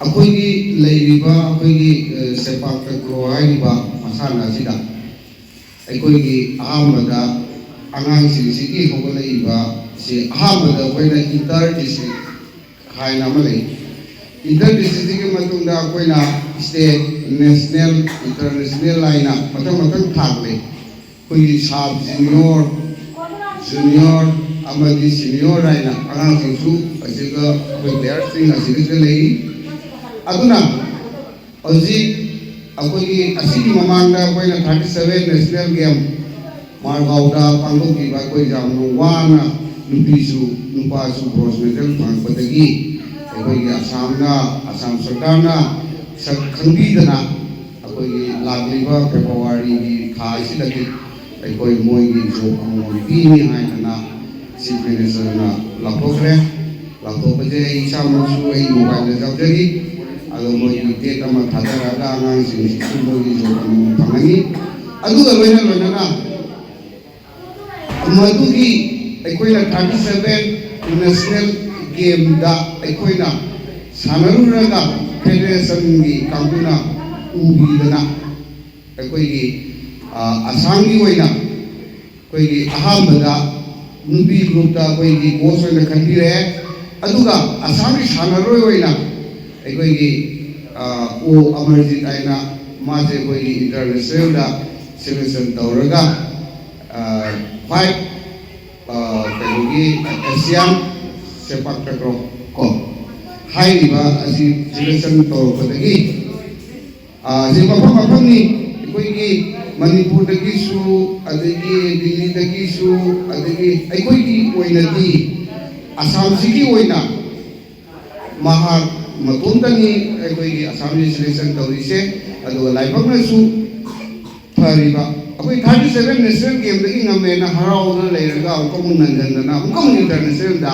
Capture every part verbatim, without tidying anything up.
ꯑꯩꯈꯣꯏꯒꯤ ꯂꯩꯔꯤꯕ ꯑꯩꯈꯣꯏꯒꯤ ꯁꯦꯄꯥꯛ ꯇꯀ꯭ꯔꯣ ꯍꯥꯏꯔꯤꯕ ꯃꯁꯥꯟꯅ ꯑꯁꯤꯗ ꯑꯩꯈꯣꯏꯒꯤ ꯑꯍꯥꯟꯕꯗ ꯑꯉꯥꯡꯁꯤꯡꯁꯤꯒꯤ ꯍꯧꯒꯠꯂꯛꯏꯕ ꯁꯤ ꯑꯍꯥꯟꯕꯗ ꯑꯩꯈꯣꯏꯅ ꯏꯟꯇꯔ ꯗꯤꯁꯇ꯭ꯔꯤꯛ ꯍꯥꯏꯅ ꯑꯃ ꯂꯩ꯫ ꯏꯟꯇꯔ ꯗꯤꯁꯇ꯭ꯔꯤꯛꯁꯤꯒꯤ ꯃꯇꯨꯡꯗ ꯑꯩꯈꯣꯏꯅ ꯁ꯭ꯇꯦꯠ, ꯅꯦꯁꯅꯦꯜ, ꯏꯟꯇꯔꯅꯦꯁꯅꯦꯜ ꯍꯥꯏꯅ ꯃꯊꯪ ꯃꯊꯪ ꯊꯥꯛ ꯂꯩ꯫ ꯑꯩꯈꯣꯏꯒꯤ ꯁꯕ ꯖꯨꯅꯤꯌꯔ, ꯖꯨꯅꯤꯌꯔ ꯑꯃꯗꯤ ꯁꯤꯅꯤꯌꯔ ꯍꯥꯏꯅ ꯑꯉꯥꯡꯁꯤꯡꯁꯨ ꯑꯁꯤꯒ ꯑꯩꯈꯣꯏ ꯄ꯭ꯂꯦꯌꯔꯁꯤꯡ ꯑꯁꯤꯒ ꯂꯩꯔꯤ꯫ ꯑꯗꯨꯅ ꯍꯧꯖꯤꯛ ꯑꯩꯈꯣꯏꯒꯤ ꯑꯁꯤꯒꯤ ꯃꯃꯥꯡꯗ ꯑꯩꯈꯣꯏꯅ ꯊꯥꯔꯇꯤ ꯁꯚꯦꯟ ꯅꯦꯁꯅꯦꯜ ꯒꯦꯝ ꯃꯥꯔꯒꯥꯎꯗ ꯄꯥꯡꯊꯣꯛꯈꯤꯕ ꯑꯩꯈꯣꯏ ꯌꯥꯝꯅ ꯋꯥꯅ ꯅꯨꯄꯤꯁꯨ ꯅꯨꯄꯥꯁꯨ ꯕ꯭ꯔꯣꯟꯖ ꯃꯦꯗꯜ ꯐꯪꯉꯛꯄꯗꯒꯤ ꯑꯩꯈꯣꯏꯒꯤ ꯑꯁꯥꯝꯅ, ꯑꯁꯥꯝ ꯁꯔꯀꯥꯔꯅ ꯁꯛ ꯈꯪꯕꯤꯗꯅ ꯑꯩꯈꯣꯏꯒꯤ ꯂꯥꯛꯂꯤꯕ ꯐꯦꯕ꯭ꯔꯨꯋꯥꯔꯤꯒꯤ ꯊꯥ ꯑꯁꯤꯗꯒꯤ ꯑꯩꯈꯣꯏ ꯃꯣꯏꯒꯤ ꯖꯣꯕ ꯑꯃꯃꯝ ꯄꯤꯅꯤ ꯍꯥꯏꯗꯅ ꯆꯤꯐ ꯃꯤꯅꯤꯁꯇꯔꯅ ꯂꯥꯎꯊꯣꯛꯈ꯭ꯔꯦ꯫ ꯂꯥꯎꯊꯣꯛꯄꯁꯦ ꯑꯩ ꯏꯁꯥꯃꯛꯁꯨ ꯑꯩ ꯃꯣꯕꯥꯏꯜꯗ ꯌꯥꯎꯖꯔꯤ꯫ ꯑꯗꯣ ꯃꯣꯏꯒꯤ ꯗꯦꯠ ꯑꯃ ꯊꯥꯗꯔꯛꯑꯒ ꯑꯉꯥꯡꯁꯤꯡꯁꯤꯁꯨ ꯃꯣꯏꯒꯤ ꯖꯣꯕ ꯑꯃꯃꯝ ꯐꯪꯒꯅꯤ꯫ ꯑꯗꯨꯒ ꯂꯣꯏꯅ ꯂꯣꯏꯅꯅ ꯃꯗꯨꯒꯤ ꯑꯩꯈꯣꯏꯅ ꯊꯥꯔꯇꯤ ꯁꯚꯦꯟ ꯅꯦꯁꯅꯦꯜ ꯒꯦꯝꯗ ꯑꯩꯈꯣꯏꯅ ꯁꯥꯟꯅꯔꯨꯔꯒ ꯐꯦꯗꯔꯦꯁꯟꯒꯤ ꯀꯥꯡꯕꯨꯅ ꯎꯕꯤꯗꯅ ꯑꯩꯈꯣꯏꯒꯤ ꯑ, ꯑꯁꯥꯝꯒꯤ ꯑꯣꯏꯅ ꯑꯩꯈꯣꯏꯒꯤ ꯑꯍꯥꯟꯕꯗ ꯅꯨꯄꯤ ꯒ꯭ꯔꯨꯞꯇ ꯑꯩꯈꯣꯏꯒꯤ ꯀꯣꯆ ꯑꯣꯏꯅ ꯈꯟꯕꯤꯔꯛꯑꯦ꯫ ꯑꯗꯨꯒ ꯑꯁꯥꯝꯒꯤ ꯁꯥꯟꯅꯔꯣꯏ ꯑꯣꯏꯅ ꯑꯩꯈꯣꯏꯒꯤ ꯑ, ꯑꯣ ꯑꯃꯔꯖꯤꯠ ꯍꯥꯏꯅ ꯃꯥꯁꯦ ꯑꯩꯈꯣꯏꯒꯤ ꯏꯟꯇꯔꯅꯦꯁꯅꯦꯜꯗ ꯁꯦꯂꯦꯛꯁꯟ ꯇꯧꯔꯒ ꯐꯥꯏꯚ ꯀꯩꯅꯣꯒꯤ ꯑꯦꯁꯤꯌꯥꯟ ꯁꯦꯄꯥꯛ ꯇꯀ꯭ꯔꯣ ꯀꯣ ꯍꯥꯏꯔꯤꯕ ꯑꯁꯤ ꯁꯦꯂꯦꯛꯁꯟ ꯇꯧꯔꯛꯄꯗꯒꯤ ꯑ, ꯁꯤ ꯃꯐꯝ ꯃꯐꯝꯅꯤ꯫ ꯑꯩꯈꯣꯏꯒꯤ ꯃꯅꯤꯄꯨꯔꯗꯒꯤꯁꯨ, ꯑꯗꯒꯤ ꯗꯤꯜꯂꯤꯗꯒꯤꯁꯨ, ꯑꯗꯒꯤ ꯑꯩꯈꯣꯏꯒꯤ ꯑꯣꯏꯅꯗꯤ ꯑꯁꯥꯝꯁꯤꯒꯤ ꯑꯣꯏꯅ ꯃꯍꯥꯛ ꯃꯇꯣꯝꯇꯅꯤ ꯑꯩꯈꯣꯏꯒꯤ ꯑꯁꯥꯝꯁꯤ ꯁꯦꯂꯦꯛꯁꯟ ꯇꯧꯔꯤꯁꯦ꯫ ꯑꯗꯨꯒ ꯂꯥꯏꯕꯛꯅꯁꯨ ꯐꯔꯤꯕ ꯑꯩꯈꯣꯏ ꯊꯥꯔꯇꯤ ꯁꯚꯦꯟ ꯅꯦꯁꯅꯦꯜ ꯒꯦꯝꯗꯒꯤ ꯉꯝꯃꯦꯅ ꯍꯔꯥꯎꯗꯨꯅ ꯂꯩꯔꯒ ꯑꯃꯨꯛꯀ ꯑꯃꯨꯛ ꯅꯟꯖꯟꯗꯅ ꯑꯃꯨꯛꯀ ꯑꯃꯨꯛ ꯏꯟꯇꯔꯅꯦꯁꯅꯦꯜꯗ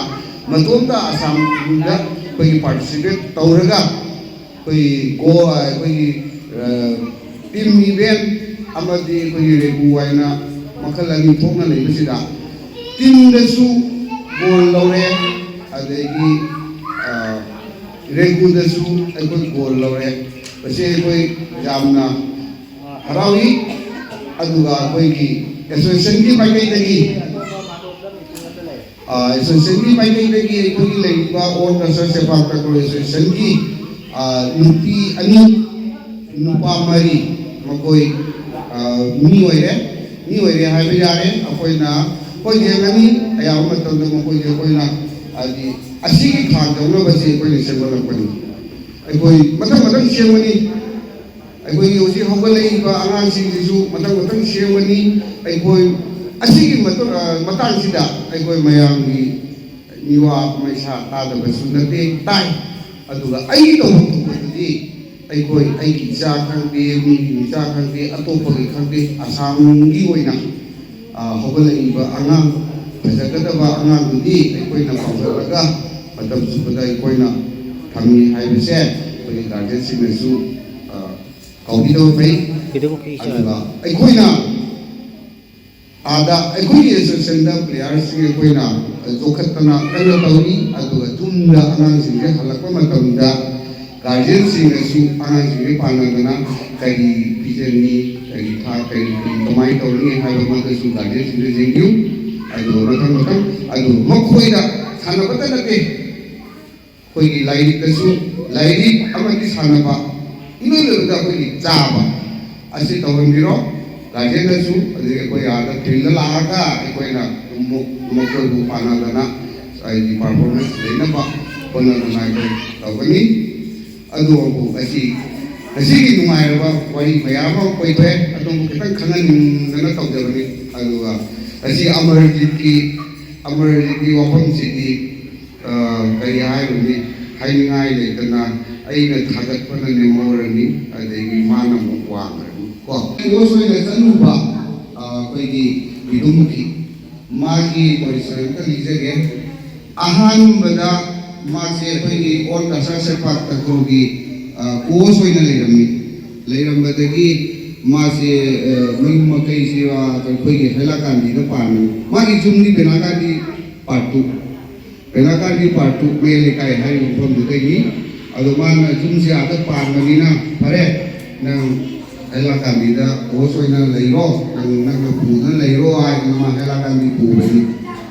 ꯃꯇꯣꯝꯇ ꯑꯁꯥꯝꯗ ꯑꯩꯈꯣꯏꯒꯤ ꯄꯥꯔꯇꯤꯁꯤꯄꯦꯠ ꯇꯧꯔꯒ ꯑꯩꯈꯣꯏꯒꯤ ꯒꯣ-, ꯑꯩꯈꯣꯏꯒꯤ, ꯑ, ꯇꯤꯝ ꯏꯚꯦꯟ ꯑꯃꯗꯤ ꯑꯩꯈꯣꯏꯒꯤ ꯔꯦꯒꯨ ꯍꯥꯏꯅ ꯃꯈꯜ ꯑꯅꯤ ꯊꯣꯛꯅ ꯂꯩꯕꯁꯤꯗ ꯇꯤꯝꯗꯁꯨ ꯒꯣꯜ ꯂꯧꯔꯦ, ꯑꯗꯒꯤ, ꯑ, ꯔꯦꯡꯒꯨꯗꯁꯨ ꯑꯩꯈꯣꯏ ꯒꯣꯜ ꯂꯧꯔꯦ꯫ ꯃꯁꯤ ꯑꯩꯈꯣꯏ ꯌꯥꯝꯅ ꯍꯔꯥꯎꯏ꯫ ꯑꯗꯨꯒ ꯑꯩꯈꯣꯏꯒꯤ ꯑꯦꯁꯣꯁꯤꯌꯦꯁꯟꯒꯤ ꯃꯥꯏꯀꯩꯗꯒꯤ, ꯑ, ꯑꯦꯁꯣꯁꯤꯌꯦꯁꯟꯒꯤ ꯃꯥꯏꯀꯩꯗꯒꯤ ꯑꯩꯈꯣꯏꯒꯤ ꯂꯩꯔꯤꯕ ꯑꯣꯜ ꯀꯜꯆꯔ ꯁꯦꯄꯥꯛ ꯇꯥꯀ꯭ꯔꯣ ꯑꯦꯁꯣꯁꯤꯌꯦꯁꯟꯒꯤ, ꯑ, ꯅꯨꯄꯤ ꯑꯅꯤ, ꯅꯨꯄꯥ ꯃꯔꯤ, ꯃꯈꯣꯏ, ꯑ, ꯃꯤ ꯑꯣꯏꯔꯦ꯫ ꯃꯤ ꯑꯣꯏꯔꯦ ꯍꯥꯏꯕ ꯌꯥꯔꯦ꯫ ꯑꯩꯈꯣꯏꯅ, ꯑꯩꯈꯣꯏ ꯌꯦꯡꯒꯅꯤ꯫ ꯑꯌꯥꯝꯕ ꯃꯇꯝꯗ ꯃꯈꯣꯏꯁꯦ ꯑꯩꯈꯣꯏꯅ, ꯍꯥꯏꯗꯤ, ꯑꯁꯤꯒꯤ ꯊꯥꯛ ꯌꯧꯅꯕꯁꯤ ꯑꯩꯈꯣꯏꯅ ꯁꯦꯝꯒꯠꯂꯛꯄꯅꯤ꯫ ꯑꯩꯈꯣꯏ ꯃꯊꯪ ꯃꯊꯪ ꯁꯦꯝꯒꯅꯤ꯫ ꯑꯩꯈꯣꯏꯒꯤ ꯍꯧꯖꯤꯛ ꯍꯧꯒꯠꯂꯛꯏꯕ ꯑꯉꯥꯡꯁꯤꯡꯁꯤꯁꯨ ꯃꯊꯪ ꯃꯊꯪ ꯁꯦꯝꯒꯅꯤ꯫ ꯑꯩꯈꯣꯏ ꯑꯁꯤꯒꯤ ꯃꯇꯨꯡ, ꯑ, ꯃꯇꯥꯡꯁꯤꯗ ꯑꯩꯈꯣꯏ ꯃꯌꯥꯝꯒꯤ ꯃꯤꯋꯥ ꯃꯩꯁꯥ ꯇꯥꯗꯕꯁꯨ ꯅꯠꯇꯦ, ꯇꯥꯏ꯫ ꯑꯗꯨꯒ ꯑꯩꯒꯤ ꯇꯧꯐꯝ ꯊꯣꯛꯄꯗꯨꯗꯤ ꯑꯩꯈꯣꯏ, ꯑꯩꯒꯤ ꯏꯆꯥ ꯈꯪꯗꯦ, ꯃꯤꯒꯤ ꯃꯤꯆꯥ ꯈꯪꯗꯦ, ꯑꯇꯣꯞꯄꯒꯤ ꯈꯪꯗꯦ, ꯑꯁꯥꯝꯒꯤ ꯑꯣꯏꯅ, ꯑ, ꯍꯧꯒꯠꯂꯛꯏꯕ ꯑꯉꯥꯡ, ꯐꯖꯒꯗꯕ ꯑꯉꯥꯡꯗꯨꯗꯤ ꯑꯩꯈꯣꯏꯅ ꯄꯥꯝꯖꯔꯒ ꯃꯇꯝ ꯆꯨꯞꯄꯗ ꯑꯩꯈꯣꯏꯅ ꯊꯝꯃꯤ ꯍꯥꯏꯕꯁꯦ ꯑꯩꯈꯣꯏꯒꯤ ꯒꯥꯔꯖꯤꯌꯟꯁꯤꯡꯅꯁꯨ, ꯑ, ꯀꯥꯎꯕꯤꯗꯕ ꯐꯩ꯫ ꯑꯗꯨꯒ ꯑꯩꯈꯣꯏꯅ ꯑꯥꯗ ꯑꯩꯈꯣꯏꯒꯤ ꯑꯦꯁꯣꯁꯤꯌꯦꯁꯟꯗ ꯄ꯭ꯂꯦꯌꯔꯁꯤꯡ ꯑꯩꯈꯣꯏꯅ ꯌꯣꯛꯈꯠꯇꯅ ꯀꯟꯅ ꯇꯧꯔꯤ꯫ ꯑꯗꯨꯒ ꯌꯨꯝꯗ ꯑꯉꯥꯡꯁꯤꯡꯁꯦ ꯍꯜꯂꯛꯄ ꯃꯇꯝꯗ ꯒꯥꯔꯖꯤꯌꯟꯁꯤꯡꯅꯁꯨ ꯑꯉꯥꯡꯁꯤꯡꯁꯦ ꯄꯥꯟꯅꯗꯅ ꯀꯔꯤ ꯄꯤꯖꯅꯤ, ꯀꯔꯤ ꯊꯥ, ꯀꯔꯤ, ꯀꯔꯤ, ꯀꯃꯥꯏꯅ ꯇꯧꯅꯤ ꯍꯥꯏꯕ ꯃꯗꯨꯁꯨ ꯒꯥꯔꯖꯤꯌꯟꯁꯤꯡꯗ ꯌꯦꯡꯕꯤꯌꯨ꯫ ꯑꯗꯨꯒ ꯃꯊꯪ ꯃꯊꯪ ꯑꯗꯨ ꯃꯈꯣꯏꯗ ꯁꯥꯟꯅꯕꯇ ꯅꯠꯇꯦ, ꯑꯩꯈꯣꯏꯒꯤ ꯂꯥꯏꯔꯤꯛꯇꯁꯨ, ꯂꯥꯏꯔꯤꯛ ꯑꯃꯗꯤ ꯁꯥꯟꯅꯕ, ꯏꯂꯣꯏ ꯂꯣꯏꯕꯗ ꯑꯩꯈꯣꯏꯒꯤ ꯆꯥꯕ ꯑꯁꯤ ꯇꯧꯍꯟꯕꯤꯔꯣ꯫ ꯒꯥꯔꯖꯤꯌꯟꯅꯁꯨ, ꯑꯗꯒꯤ ꯑꯩꯈꯣꯏ ꯑꯥꯗ ꯐꯤꯜꯗ ꯂꯥꯛꯑꯒ ꯑꯩꯈꯣꯏꯅ ꯃꯣ-, ꯃꯈꯣꯏꯕꯨ ꯄꯥꯟꯅꯗꯅ ꯍꯥꯏꯗꯤ ꯄꯔꯐꯣꯔꯃꯦꯟꯁ ꯂꯩꯅꯕ ꯍꯣꯠꯅꯗꯅ ꯑꯩꯈꯣꯏ ꯇꯧꯒꯅꯤ꯫ ꯑꯗꯨꯕꯨ ꯑꯁꯤ ꯉꯁꯤꯒꯤ ꯅꯨꯡꯉꯥꯏꯔꯕ ꯋꯥꯔꯤ ꯃꯌꯥꯝ ꯑꯃ ꯑꯣꯏꯊꯣꯛꯑꯦ, ꯑꯗꯨꯕꯨ ꯈꯤꯇꯪ ꯈꯪꯍꯟꯅꯤꯡꯗꯅ ꯇꯧꯖꯕꯅꯤ꯫ ꯑꯗꯨꯒ ꯉꯁꯤ ꯑꯃꯔꯖꯤꯠꯀꯤ, ꯑꯃꯔꯖꯤꯠꯀꯤ ꯋꯥꯐꯝꯁꯤꯗꯤ ꯑ, ꯀꯔꯤ ꯍꯥꯏꯔꯨꯅꯤ, ꯍꯥꯏꯅꯤꯡꯉꯥꯏ ꯂꯩꯇꯅ ꯑꯩꯅ ꯊꯥꯒꯠꯄꯅ ꯅꯦꯝꯍꯧꯔꯅꯤ, ꯑꯗꯒꯤ ꯃꯥꯅ ꯑꯃꯨꯛ ꯋꯥꯡꯈ꯭ꯔꯅꯤ ꯀꯣ꯫ ꯀꯣꯆ ꯑꯣꯏꯅ ꯆꯠꯂꯨꯕ, ꯑ, ꯑꯩꯈꯣꯏꯒꯤ ꯕꯤꯗꯨꯃꯨꯈꯤ, ꯃꯥꯒꯤ ꯄꯣꯖꯤꯁꯟ ꯑꯝꯇ ꯂꯤꯖꯒꯦ꯫ ꯑꯍꯥꯟꯕꯗ ꯃꯥꯁꯦ ꯑꯩꯈꯣꯏꯒꯤ ꯑꯣꯜ ꯀꯜꯆꯔ ꯁꯦꯄꯥꯛ ꯇꯥꯀ꯭ꯔꯣꯒꯤ, ꯑ, ꯀꯣꯆ ꯑꯣꯏꯅ ꯂꯩꯔꯝꯃꯤ꯫ ꯂꯩꯔꯝꯕꯗꯒꯤ ꯃꯥꯁꯦ, ꯑ, ꯃꯌꯨꯝ ꯃꯀꯩꯁꯦ, ꯑ, ꯑꯩꯈꯣꯏꯒꯤ ꯍꯩꯂꯥꯀꯥꯟꯗꯤꯗ ꯄꯥꯟꯕꯅꯤ꯫ ꯃꯥꯒꯤ ꯌꯨꯝꯗꯤ ꯕꯦꯅꯥꯒꯥꯗꯤ ꯄꯥꯔꯠ ꯇꯨ꯫ ꯍꯩꯂꯥꯀꯥꯟꯗꯤ ꯄꯥꯔꯠ ꯇꯨ ꯃꯌꯥꯏ ꯂꯩꯀꯥꯏ ꯍꯥꯏꯔꯤꯕ ꯃꯐꯝꯗꯨꯗꯒꯤ꯫ ꯑꯗꯣ ꯃꯥꯅ ꯌꯨꯝꯁꯦ ꯑꯥꯗ ꯄꯥꯟꯕꯅꯤꯅ, "ꯐꯔꯦ, ꯅꯪ ꯍꯩꯂꯥꯀꯥꯟꯗꯤꯗ ꯍꯣꯁ ꯑꯣꯏꯅ ꯂꯩꯔꯣ, ꯅꯪ ꯅꯪꯅ ꯄꯨꯗꯨꯅ ꯂꯩꯔꯣ" ꯍꯥꯏꯗꯅ ꯃꯥ ꯍꯩꯂꯥꯀꯥꯟꯗꯤ ꯄꯨꯕꯅꯤ꯫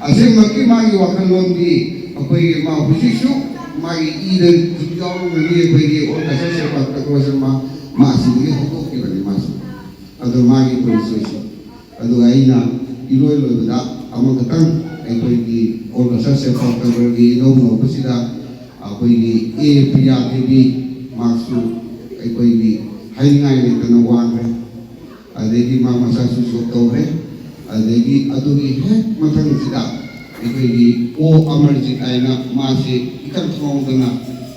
ꯑꯁꯦꯡꯕꯒꯤ ꯃꯥꯒꯤ ꯋꯥꯈꯜꯂꯣꯟꯗꯤ ꯑꯩꯈꯣꯏꯒꯤ ꯃꯥ ꯍꯧꯖꯤꯛꯁꯨ ꯃꯥꯒꯤ ꯏꯗ ꯌꯥꯎꯔꯝꯒꯅꯤ꯫ ꯑꯩꯈꯣꯏꯒꯤ all culture self help club ꯃꯥ, ꯃꯥ ꯑꯁꯤꯗꯒꯤ ꯍꯧꯗꯣꯛꯈꯤꯕꯅꯤ ꯃꯥꯁꯨ꯫ ꯑꯗꯣ ꯃꯥꯒꯤ ꯄꯨꯟꯁꯤꯁꯦ꯫ ꯑꯗꯨꯒ ꯑꯩꯅ ꯏꯔꯣꯏ ꯂꯣꯏꯕꯗ ꯑꯃꯈꯛꯇꯪ ꯑꯩꯈꯣꯏꯒꯤ ꯑꯣꯜ ꯀꯜꯆꯔ ꯁꯦꯜꯐ ꯍꯦꯜꯞ ꯀ꯭ꯂꯕꯀꯤ ꯏꯅꯧ ꯅꯧꯕꯁꯤꯗ ꯑꯩꯈꯣꯏꯒꯤ ꯑꯦ ꯄ꯭ꯔꯤꯌꯥ ꯗꯦꯕꯤ, ꯃꯍꯥꯛꯁꯨ ꯑꯩꯈꯣꯏꯒꯤ ꯍꯥꯏꯅꯤꯡꯉꯥꯏ ꯂꯩꯇꯅ ꯋꯥꯡꯈ꯭ꯔꯦ꯫ ꯑꯗꯒꯤ ꯃꯥ ꯃꯁꯥꯁꯨ ꯁꯣꯛ ꯇꯧꯔꯦ꯫ ꯑꯗꯒꯤ ꯑꯗꯨꯒꯤ ꯍꯦꯛ ꯃꯊꯪꯁꯤꯗ ꯑꯩꯈꯣꯏꯒꯤ ꯑꯣ ꯑꯃꯔꯖꯤꯠ ꯍꯥꯏꯅ ꯃꯥꯁꯦ ꯏꯈꯪ ꯈꯪꯍꯧꯗꯅ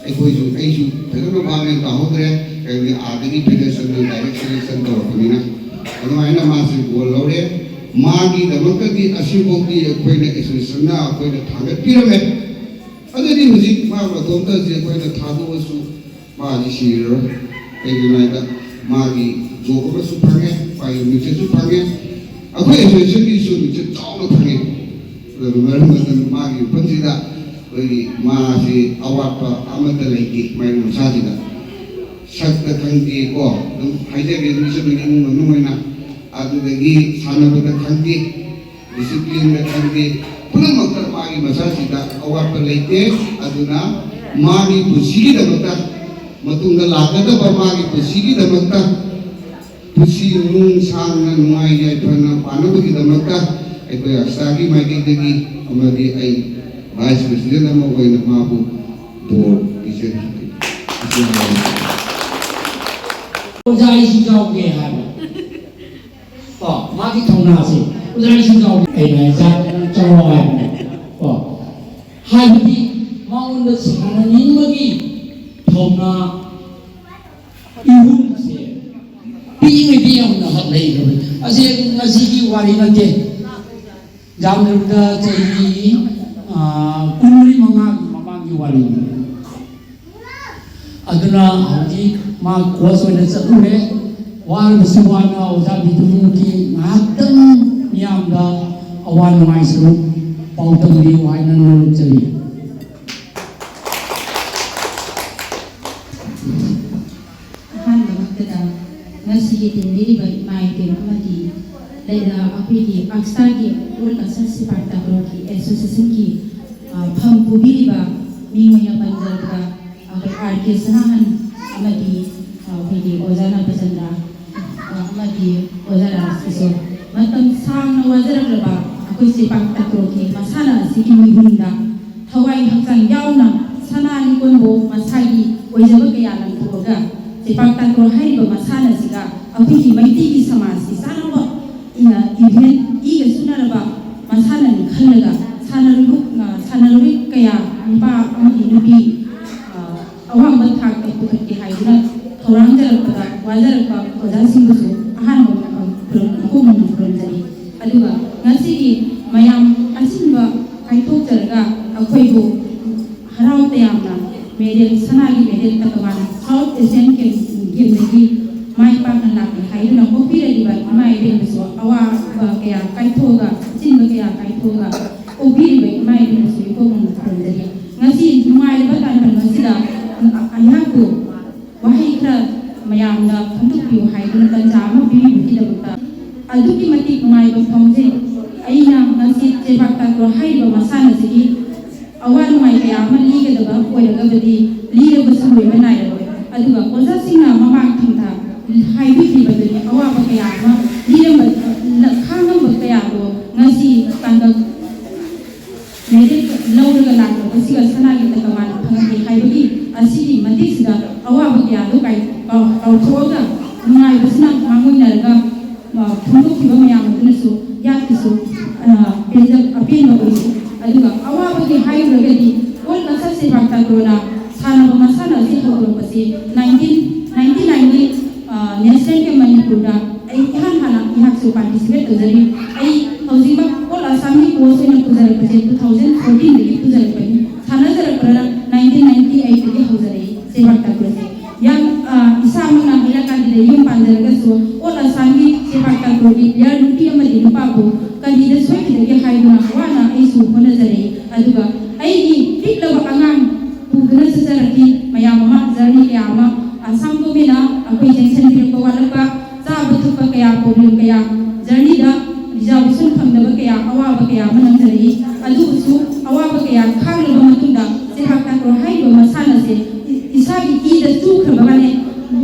ꯑꯩꯈꯣꯏꯁꯨ, ꯑꯩꯁꯨ ꯐꯖꯅ ꯚꯥꯞ ꯃꯦꯟ ꯇꯥꯍꯧꯗ꯭ꯔꯦ꯫ ꯀꯩꯒꯤ ꯑꯥꯗꯒꯤ ꯐꯦꯗꯔꯦꯁꯟꯅ ꯗꯥꯏꯔꯦꯛ ꯁꯦꯂꯦꯛꯁꯟ ꯇꯧꯔꯛꯄꯅꯤꯅ꯫ ꯑꯗꯨꯃꯥꯏꯅ ꯃꯥꯁꯦ ꯒꯣꯜ ꯂꯧꯔꯦ꯫ ꯃꯥꯒꯤꯗꯃꯛꯇꯗꯤ ꯑꯁꯤꯐꯥꯎꯗꯤ ꯑꯩꯈꯣꯏꯅ ꯑꯦꯁꯣꯁꯤꯌꯦꯁꯟꯅ ꯑꯩꯈꯣꯏꯅ ꯊꯥꯡꯒꯠꯄꯤꯔꯝꯃꯦ꯫ ꯑꯗꯨꯗꯤ ꯍꯧꯖꯤꯛ ꯃꯥ ꯃꯇꯣꯝꯇꯁꯦ ꯑꯩꯈꯣꯏꯅ ꯊꯥꯗꯣꯛꯑꯁꯨ ꯃꯥꯗꯤ ꯁꯤꯔꯔꯣꯏ꯫ ꯀꯩꯒꯤꯅꯣ ꯍꯥꯏꯗ ꯃꯥꯒꯤ ꯖꯣꯕ ꯑꯃꯁꯨ ꯐꯪꯉꯦ, ꯃꯥꯒꯤ ꯃꯤꯡꯆꯠꯁꯨ ꯐꯪꯉꯦ꯫ ꯑꯩꯈꯣꯏ ꯑꯦꯁꯣꯁꯤꯌꯦꯁꯟꯒꯤꯁꯨ ꯃꯤꯡꯆꯠ ꯆꯥꯎꯅ ꯐꯪꯉꯦ꯫ ꯑꯗꯨꯅ ꯃꯔꯝ ꯑꯗꯨꯅ ꯃꯥꯒꯤ ꯃꯐꯝꯁꯤꯗ ꯑꯩꯈꯣꯏꯒꯤ ꯃꯥꯁꯤ ꯑꯋꯥꯠꯄ ꯑꯃꯠꯇ ꯂꯩꯇꯦ꯫ ꯃꯥꯒꯤ ꯃꯁꯥꯁꯤꯗ ꯁꯛꯇ ꯈꯪꯗꯦꯀꯣ, ꯑꯗꯨꯝ ꯍꯥꯏꯖꯒꯦ, ꯃꯤꯁꯛ ꯑꯣꯏꯅ, ꯏꯃꯨꯡ ꯃꯅꯨꯡ ꯑꯣꯏꯅ, ꯑꯗꯨꯗꯒꯤ ꯁꯥꯟꯅꯕꯗ ꯈꯪꯗꯦ, ꯗꯤꯁꯤꯄ꯭ꯂꯤꯟꯗ ꯈꯪꯗꯦ, ꯄꯨꯝꯅꯃꯛꯇ ꯃꯥꯒꯤ ꯃꯁꯥꯁꯤꯗ ꯑꯋꯥꯠꯄ ꯂꯩꯇꯦ꯫ ꯑꯗꯨꯅ ꯃꯥꯒꯤ ꯄꯨꯟꯁꯤꯒꯤꯗꯃꯛꯇ, ꯃꯇꯨꯡꯗ ꯂꯥꯛꯀꯗꯕ ꯃꯥꯒꯤ ꯄꯨꯟꯁꯤꯒꯤꯗꯃꯛꯇ ꯄꯨꯟꯁꯤ ꯅꯨꯡ ꯁꯥꯡꯅ ꯅꯨꯡꯉꯥꯏ ꯌꯥꯏꯐꯅ ꯄꯥꯟꯅꯕꯒꯤꯗꯃꯛꯇ ꯑꯩꯈꯣꯏ ꯑꯛꯁꯥꯒꯤ ꯃꯥꯏꯀꯩꯗꯒꯤ ꯑꯃꯗꯤ ꯑꯩ ꯚꯥꯏꯁ ꯄ꯭ꯔꯦꯁꯤꯗꯦꯟ ꯑꯃ ꯑꯣꯏꯅ ꯃꯥꯕꯨ ꯕꯣꯔ ꯄꯤꯖꯔꯤ꯫ ꯑꯁꯤ ꯍꯥꯏꯔꯒ ꯑꯣꯖꯥ ꯑꯩꯁꯨ ꯌꯥꯎꯒꯦ ꯍꯥꯏꯕ꯫ ꯀꯣ, ꯃꯥꯒꯤ ꯊꯧꯅꯥꯁꯦ, "ꯑꯣꯖꯥ ꯑꯩꯁꯨ ꯌꯥꯎꯒꯦ" ꯑꯩꯅ ꯍꯥꯏꯖꯥꯠ ꯆꯪꯉꯣ ꯍꯥꯏꯕꯅꯦ꯫ ꯀꯣ, ꯍꯥꯏꯕꯗꯤ ꯃꯉꯣꯟꯗ ꯁꯥꯟꯅꯅꯤꯡꯕꯒꯤ ꯊꯧꯅꯥ, ꯏꯍꯨꯜꯁꯦ ꯄꯤꯛꯏꯉꯩꯗꯤ ꯌꯥꯝꯅ ꯍꯛ ꯂꯩꯈ꯭ꯔꯕꯅꯤ꯫ ꯑꯁꯤ ꯉꯁꯤꯒꯤ ꯋꯥꯔꯤ ꯅꯠꯇꯦ, ꯌꯥꯝꯗ꯭ꯔꯕꯗ ꯆꯍꯤ, ꯑꯥ, ꯀꯨꯟꯃꯔꯤ ꯃꯉꯥꯒꯤ ꯃꯃꯥꯡꯒꯤ ꯋꯥꯔꯤꯅꯤ꯫ ꯑꯗꯨꯅ ꯍꯧꯖꯤꯛ ꯃꯥ ꯀꯣꯆ ꯑꯣꯏꯅ ꯆꯠꯂꯨꯔꯦ꯫ ꯋꯥꯔꯕꯁꯨ ꯋꯥꯅ ꯑꯣꯖꯥ ꯕꯤꯗꯨꯃꯨꯛꯀꯤ ꯉꯥꯏꯍꯥꯛꯇꯪ ꯃꯤꯌꯥꯝꯗ ꯑꯋꯥ ꯅꯨꯡꯉꯥꯏ ꯁꯔꯨꯛ ꯄꯥꯎꯗꯝꯕꯤꯌꯨ ꯍꯥꯏꯅ ꯅꯣꯂꯨꯛꯆꯔꯤ꯫ ꯉꯁꯤꯒꯤ ꯇꯤꯟꯕꯤꯔꯤꯕ ꯏꯃꯥ ꯏꯕꯦꯟ ꯑꯃꯗꯤ ꯂꯩ-, ꯑ, ꯑꯩꯈꯣꯏꯒꯤ ꯑꯛꯁꯥꯒꯤ ꯋꯥꯔꯜ ꯀꯟꯁꯔꯟ ꯁꯦꯄꯥꯛ ꯇꯥꯀ꯭ꯔꯣꯒꯤ ꯑꯦꯁꯣꯁꯤꯌꯦꯁꯟꯒꯤ, ꯑ, ꯐꯝ ꯄꯨꯕꯤꯔꯤꯕ ꯃꯤꯡ ꯑꯣꯏꯅ ꯄꯟꯖꯔꯕꯗ ꯑꯩꯈꯣꯏ ꯑꯥꯔ ꯀꯦ ꯁꯅꯥꯍꯟ ꯑꯃꯗꯤ, ꯑ, ꯑꯩꯈꯣꯏꯒꯤ ꯑꯣꯖꯥ ꯅꯥꯒꯆꯟꯗ꯭ꯔ, ꯑ, ꯑꯃꯗꯤ ꯑꯣꯖꯥ ꯔꯥꯖꯀꯤꯁꯣꯔ꯫ ꯃꯇꯝ ꯁꯥꯡꯅ ꯋꯥꯖꯔꯛꯂꯕ ꯑꯩꯈꯣꯏ ꯁꯦꯄꯥꯛ ꯇꯥꯀ꯭ꯔꯣꯒꯤ ꯃꯁꯥꯟꯅ ꯑꯁꯤꯒꯤ ꯃꯤꯍꯨꯟꯗ ꯊꯋꯥꯏ ꯍꯛꯆꯥꯡ ꯌꯥꯎꯅ ꯁꯅꯥ ꯂꯤꯛꯀꯣꯟꯕꯨ ꯃꯁꯥꯒꯤ ꯑꯣꯏꯖꯕ ꯀꯌꯥ ꯂꯪꯊꯣꯛꯑꯒ ꯁꯦꯄꯥꯛ ꯇꯥꯀ꯭ꯔꯣ ꯍꯥꯏꯔꯤꯕ ꯃꯁꯥꯟꯅꯁꯤꯒ ꯑꯩꯈꯣꯏꯒꯤ ꯃꯩꯇꯩꯒꯤ ꯁꯃꯥꯖꯀꯤ ꯆꯥꯟꯅꯕ ꯏꯅ ꯏꯚꯦꯟ ꯏꯒ ꯆꯨꯅꯔꯕ ꯃꯁꯥꯟꯅꯅꯤ ꯈꯜꯂꯒ ꯁꯥꯟꯅꯔꯣꯏꯕꯨ-, ꯑ, ꯁꯥꯟꯅꯔꯣꯏ ꯀꯌꯥ ꯅꯨꯄꯥ ꯑꯃꯗꯤ ꯅꯨꯄꯤ, ꯑ, ꯑꯋꯥꯡꯕ ꯊꯥꯛꯇ ꯄꯨꯈꯠꯀꯦ ꯍꯥꯏꯗꯨꯅ ꯊꯧꯔꯥꯡꯖꯔꯛꯄꯗ ꯋꯥꯖꯔꯛꯄ ꯑꯣꯖꯥꯁꯤꯡꯕꯨꯁꯨ ꯑꯍꯥꯟꯕ ꯃꯐꯝ ꯈꯨꯔꯨꯝ-, ꯏꯀꯣꯛ ꯃꯅꯨꯡ ꯈꯨꯔꯨꯝꯖꯔꯤ꯫ ꯑꯗꯨꯒ ꯉꯁꯤꯒꯤ ꯃꯌꯥꯝ ꯑꯆꯤꯟꯕ ꯀꯥꯏꯊꯣꯛꯆꯔꯒ ꯑꯩꯈꯣꯏꯕꯨ ꯍꯔꯥꯎ ꯇꯌꯥꯝꯅ ꯃꯦꯗꯦꯜ, ꯁꯅꯥꯒꯤ ꯃꯦꯗꯦꯜ ꯇꯀꯃꯥꯟ ꯁꯥꯎꯠ ꯑꯦꯁꯤꯌꯥꯟ ꯒꯦꯝ-, ꯒꯦꯝꯗꯒꯤ ꯃꯥꯏ ꯄꯥꯛꯅ ꯂꯥꯛꯂꯦ ꯍꯥꯏꯗꯨꯅ ꯑꯣꯛꯄꯤꯔꯛꯂꯤꯕ ꯏꯃꯥ ꯏꯕꯦꯟꯕꯨꯁꯨ ꯑꯋꯥꯕ ꯀꯌꯥ ꯀꯥꯏꯊꯣꯛꯑꯒ, ꯑꯆꯤꯟꯕ ꯀꯌꯥ ꯀꯥꯏꯊꯣꯛꯑꯒ ꯑꯣꯛꯄꯤꯔꯤꯕ ꯏꯃꯥ ꯏꯕꯦꯟꯕꯨꯁꯨ ꯏꯀꯣꯛ ꯃꯅꯨꯡ ꯈꯨꯔꯨꯝꯖꯔꯤ꯫ ꯉꯁꯤ ꯅꯨꯡꯉꯥꯏꯔꯕ ꯇꯥꯟꯐꯝ ꯑꯁꯤꯗ ꯑꯩꯍꯥꯛꯄꯨ ꯋꯥꯍꯩ ꯈꯔ ꯃꯌꯥꯝꯗ ꯐꯣꯡꯗꯣꯛꯄꯤꯌꯨ ꯍꯥꯏꯗꯨꯅ ꯇꯟꯖꯥ ꯑꯃ ꯄꯤꯕꯤꯕꯒꯤꯗꯃꯛꯇ ꯑꯗꯨꯛꯀꯤ ꯃꯇꯤꯛ ꯅꯨꯡꯉꯥꯏꯕ ꯐꯥꯎꯖꯩ꯫ ꯑꯩꯅ ꯉꯁꯤ ꯁꯦꯄꯥꯛ ꯇꯥꯀ꯭ꯔꯣ ꯍꯥꯏꯔꯤꯕ ꯃꯁꯥꯟꯅꯁꯤꯒꯤ ꯑꯋꯥ ꯅꯨꯡꯉꯥꯏ ꯀꯌꯥ ꯑꯃ ꯂꯤꯒꯗꯕ ꯑꯣꯏꯔꯒꯕꯗꯤ ꯂꯤꯔꯕꯁꯨ ꯂꯣꯏꯕ ꯅꯥꯏꯔꯔꯣꯏ꯫ ꯑꯗꯨꯒ ꯑꯣꯖꯥꯁꯤꯡꯅ ꯃꯃꯥꯡ ꯊꯪꯗ ꯍꯥꯏꯕꯤꯈꯤꯕꯗꯨꯅꯤ, ꯑꯋꯥꯕ ꯀꯌꯥ ꯑꯃ ꯂꯤꯔꯝꯕ, ꯈꯥꯡꯉꯝꯕ ꯀꯌꯥꯗꯣ ꯉꯁꯤ ꯇꯥꯡꯀꯛ ꯃꯦꯗꯦꯜ ꯂꯧꯔꯒ ꯂꯥꯛꯂꯤꯕꯁꯤꯒ ꯁꯅꯥꯒꯤ ꯇꯀꯃꯥꯟ ꯐꯪꯍꯟꯒꯦ ꯍꯥꯏꯕꯒꯤ ꯑꯁꯤꯒꯤ ꯃꯇꯤꯛꯁꯤꯗ ꯑꯋꯥꯕ ꯀꯌꯥꯗꯨ ꯀꯥꯏ-, ꯀꯥꯎ-, ꯀꯥꯎꯊꯣꯛꯑꯒ ꯅꯨꯡꯉꯥꯏꯕꯁꯤꯅ ꯃꯥꯡꯑꯣꯏꯅꯔꯒ, ꯑ, ꯐꯣꯡꯗꯣꯛꯈꯤꯕ ꯃꯌꯥꯝ ꯑꯗꯨꯅꯁꯨ ꯌꯥꯠꯀꯤꯁꯨ, ꯑ, ꯄꯦꯟꯖ-, ꯑꯄꯦꯟꯕ ꯑꯣꯏꯖꯩ꯫ ꯑꯗꯨꯒ ꯑꯋꯥꯕꯒꯤ ꯍꯥꯏꯔꯨꯔꯒꯗꯤ ꯋꯥꯔꯜ ꯀꯟꯁꯔꯟ ꯁꯦꯄꯥꯛ ꯇꯥꯀ꯭ꯔꯣꯅ ꯁꯥꯟꯅꯕ ꯃꯁꯥꯟꯅ ꯑꯁꯤ ꯍꯧꯗꯣꯔꯛꯄꯁꯤ nineteen ninety nineꯒꯤ, ꯑ, ꯅꯦꯁꯅꯦꯜ ꯒꯦꯝ ꯃꯅꯤꯄꯨꯔꯗ ꯑꯩ ꯏꯍꯥꯟ ꯍꯥꯟꯅ ꯑꯩꯍꯥꯛꯁꯨ ꯄꯥꯔꯇꯤꯁꯤꯄꯦꯠ ꯇꯧꯖꯔꯤ꯫ ꯑꯩ ꯍꯧꯖꯤꯛꯃꯛ ꯋꯥꯔꯜ ꯑꯁꯥꯝꯒꯤ ꯀꯣꯆ ꯑꯣꯏꯅ ꯄꯨꯖꯔꯛꯄꯁꯦ two thousand fourteenꯗꯒꯤ ꯄꯨꯖꯔꯛꯄꯅꯤ꯫ ꯁꯥꯟꯅꯖꯔꯛꯄꯅ nineteen ninety eightꯇꯒꯤ ꯍꯧꯖꯔꯛꯏ ꯁꯦꯄꯥꯛ ꯇꯥꯀ꯭ꯔꯣꯁꯦ꯫ ꯌꯥꯝ, ꯑ, ꯏꯁꯥꯃꯛꯅ ꯍꯩꯔꯥꯀꯥꯟꯗꯤꯗ ꯌꯨꯝ ꯄꯥꯟꯖꯔꯒꯁꯨ ꯑꯣꯜ ꯑꯁꯥꯝꯒꯤ ꯁꯦꯄꯥꯛ ꯇꯥꯀ꯭ꯔꯣꯒꯤ ꯄ꯭ꯂꯦꯌꯔ ꯅꯨꯄꯤ ꯑꯃꯗꯤ ꯅꯨꯄꯥꯕꯨ ꯀꯔꯤꯗ ꯁꯣꯏꯈꯤꯗꯒꯦ ꯍꯥꯏꯗꯨꯅ ꯋꯥꯅ ꯑꯩꯁꯨ ꯍꯣꯠꯅꯖꯔꯛꯏ꯫ ꯑꯗꯨꯒ ꯑꯩꯒꯤ ꯄꯤꯛꯂꯕ ꯑꯉꯥꯡ ꯄꯨꯗꯨꯅ ꯆꯠꯆꯔꯛꯈꯤ꯫ ꯃꯌꯥꯝ ꯑꯃ ꯖꯔꯅꯤ ꯀꯌꯥ ꯑꯃ ꯑꯁꯥꯝ ꯒꯣꯔꯃꯦꯟꯅ ꯑꯩꯈꯣꯏ ꯌꯦꯡꯁꯤꯟꯕꯤꯔꯛꯄ ꯋꯥꯠꯂꯛꯄ, ꯆꯥꯕ ꯊꯛꯄ ꯀꯌꯥ, ꯄ꯭ꯔꯣꯕ꯭ꯂꯦꯝ ꯀꯌꯥ, ꯖꯔꯅꯤꯗ ꯔꯤꯖꯥꯔꯕꯦꯁꯟ ꯐꯪꯗꯕ ꯀꯌꯥ, ꯑꯋꯥꯕ ꯀꯌꯥ ꯑꯃ ꯅꯪꯖꯔꯛꯏ꯫ ꯑꯗꯨꯕꯨꯁꯨ ꯑꯋꯥꯕ ꯀꯌꯥ ꯈꯥꯡꯂꯕ ꯃꯇꯨꯡꯗ ꯆꯦꯕꯥꯛ ꯇꯥꯀ꯭ꯔꯣ ꯍꯥꯏꯔꯤꯕ ꯃꯁꯥꯟꯅꯁꯦ ꯏꯁꯥꯒꯤ ꯏꯗ ꯆꯨꯈ꯭ꯔꯕ ꯃꯥꯅꯦ꯫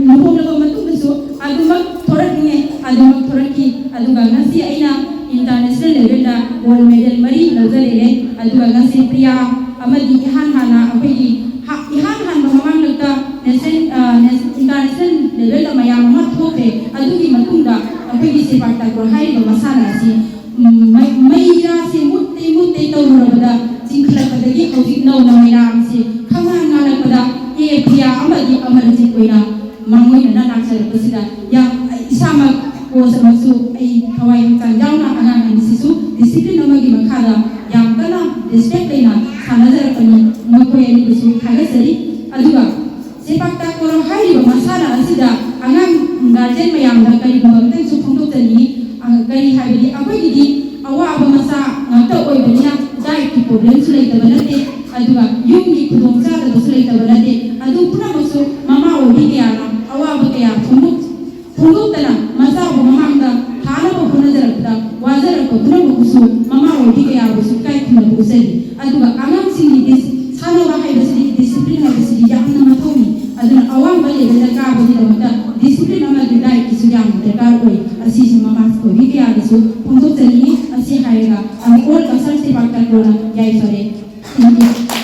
ꯂꯨꯍꯣꯡꯂꯕ ꯃꯇꯨꯡꯗꯁꯨ ꯑꯗꯨꯃꯛ ꯊꯣꯔꯛꯅꯤꯡꯉꯦ, ꯑꯗꯨꯃꯛ ꯊꯣꯔꯛꯈꯤ꯫ ꯑꯗꯨꯒ ꯉꯁꯤ ꯑꯩꯅ ꯏꯟꯇꯔꯅꯦꯁꯅꯦꯜ ꯂꯦꯚꯦꯜꯗ ꯒꯣꯜ ꯃꯦꯗꯜ ꯃꯔꯤ ꯂꯧꯖꯔꯦ꯫ ꯑꯗꯨꯒ ꯉꯁꯤ ꯄ꯭ꯔꯤꯌꯥ ꯑꯃꯗꯤ ꯏꯍꯥꯟ ꯍꯥꯟꯅ ꯑꯩꯈꯣꯏꯒꯤ ꯍꯥ-, ꯏꯍꯥꯟ ꯍꯥꯟꯕ ꯃꯃꯥꯡꯂꯛꯇ ꯅꯦꯁꯅꯦꯜ, ꯑ, ꯅꯦꯁ-, ꯏꯟꯇꯔꯅꯦꯁꯅꯦꯜ ꯂꯦꯚꯦꯜꯗ ꯃꯌꯥꯝ ꯑꯃ ꯊꯣꯛꯈ꯭ꯔꯦ꯫ ꯑꯗꯨꯒꯤ ꯃꯇꯨꯡꯗ ꯑꯩꯈꯣꯏꯒꯤ ꯁꯦꯄꯥꯛ ꯇꯥꯀ꯭ꯔꯣ ꯍꯥꯏꯔꯤꯕ ꯃꯁꯥꯟꯅ ꯑꯁꯤ, ꯎꯝ, ꯃꯩ-, ꯃꯩꯔꯥꯁꯤ ꯃꯨꯠꯇꯦ ꯃꯨꯠꯇꯦ ꯇꯧꯔꯨꯔꯕꯗ ꯆꯤꯡꯈꯠꯂꯛꯄꯗꯒꯤ ꯍꯧꯖꯤꯛ ꯅꯧꯅ ꯃꯩꯔꯥꯁꯤ ꯈꯪꯉꯥꯟ ꯉꯥꯜꯂꯛꯄꯗ ꯑꯦ ꯄ꯭ꯔꯤꯌꯥ ꯑꯃꯗꯤ ꯑꯃꯔꯖꯤꯠ ꯑꯣꯏꯅ ꯃꯥꯡꯑꯣꯏꯅꯅ ꯂꯥꯛꯆꯔꯛꯄꯁꯤꯗ ꯌꯥꯝ ꯏꯁꯥꯃꯛ ꯀꯣꯆꯃꯛꯁꯨ ꯑꯩ ꯊꯋꯥꯏ ꯍꯛꯆꯥꯡ ꯌꯥꯎꯅ ꯑꯉꯥꯡ ꯑꯅꯤꯁꯤꯁꯨ ꯗꯤꯁꯤꯄ꯭ꯂꯤꯟ ꯑꯃꯒꯤ ꯃꯈꯥꯗ ꯌꯥꯝ ꯀꯟꯅ ꯔꯦꯁꯄꯦꯛ ꯂꯩꯅ ꯁꯥꯟꯅꯖꯔꯛꯄꯅꯤ꯫ ꯃꯈꯣꯏ ꯑꯅꯤꯕꯨꯁꯨ ꯊꯥꯒꯠꯆꯔꯤ꯫ ꯑꯗꯨꯒ ꯁꯦꯄꯥꯛ ꯇꯥꯀ꯭ꯔꯣ ꯍꯥꯏꯔꯤꯕ ꯃꯁꯥꯟꯅ ꯑꯁꯤꯗ ꯑꯉꯥꯡ ꯒꯥꯔꯖꯤꯌꯟ ꯃꯌꯥꯝꯗ ꯀꯔꯤꯒꯨꯝꯕ ꯑꯃꯇꯪꯁꯨ ꯐꯣꯡꯗꯣꯛꯆꯅꯤꯡꯏ꯫ ꯑ, ꯀꯔꯤ ꯍꯥꯏꯕꯗꯤ ꯑꯩꯈꯣꯏꯒꯤꯗꯤ ꯑꯋꯥꯕ ꯃꯆꯥ ꯉꯥꯛꯇ ꯑꯣꯏꯕꯅꯤꯅ ꯗꯥꯏꯠꯀꯤ ꯄ꯭ꯔꯣꯕ꯭ꯂꯦꯝꯁꯨ ꯂꯩꯇꯕ ꯅꯠꯇꯦ, ꯑꯗꯨꯒ ꯌꯨꯝꯒꯤ ꯈꯨꯗꯣꯡꯆꯥꯗꯕꯁꯨ ꯂꯩꯇꯕ ꯅꯠꯇꯦ꯫ ꯑꯗꯨ ꯄꯨꯝꯅꯃꯛꯁꯨ ꯃꯃꯥ ꯑꯣꯏꯕꯤ ꯀꯌꯥꯅ ꯑꯋꯥꯕ ꯀꯌꯥ ꯐꯣꯡꯗꯣꯛ-, ꯐꯣꯡꯗꯣꯛꯇꯅ ꯃꯆꯥꯕꯨ ꯃꯃꯥꯡꯗ ꯊꯥꯅꯕ ꯍꯣꯠꯅꯖꯔꯛꯄꯗ ꯋꯥꯖꯔꯛꯄ ꯄꯨꯝꯅꯃꯛꯄꯨꯁꯨ ꯃꯃꯥ ꯑꯣꯏꯕꯤ ꯀꯌꯥꯕꯨꯁꯨ ꯏꯀꯥꯏ ꯈꯨꯝꯅꯕ ꯎꯠꯆꯔꯤ꯫ ꯑꯗꯨꯒ ꯑꯉꯥꯡꯁꯤꯡꯒꯤ ꯗꯤꯁ-, ꯁꯥꯟꯅꯕ ꯍꯥꯏꯕꯁꯤꯗꯤ, ꯗꯤꯁꯤꯄ꯭ꯂꯤꯟ ꯍꯥꯏꯕꯁꯤꯗꯤ ꯌꯥꯝꯅ ꯃꯊꯧꯅꯤ꯫ ꯑꯗꯨꯅ ꯑꯋꯥꯡꯕ ꯂꯦꯚꯦꯜꯗ ꯀꯥꯕꯒꯤꯗꯃꯛꯇ ꯗꯤꯁꯤꯄ꯭ꯂꯤꯟ ꯑꯃꯗꯤ ꯗꯥꯏꯠꯀꯤꯁꯨ ꯌꯥꯝꯅ ꯗꯔꯀꯥꯔ ꯑꯣꯏ꯫ ꯑꯁꯤꯁꯨ ꯃꯃꯥ ꯑꯣꯏꯕꯤ ꯀꯌꯥꯗꯁꯨ ꯐꯣꯡꯗꯣꯛꯆꯅꯤꯡꯏ꯫ ꯑꯁꯤ ꯍꯥꯏꯔꯒ ꯑꯩ ꯑꯣꯜ ꯀꯛꯆꯥꯡ ꯁꯦꯄꯥꯛ ꯇꯥꯀ꯭ꯔꯣꯅ ꯌꯥꯏꯐꯔꯦ꯫ Thank you꯫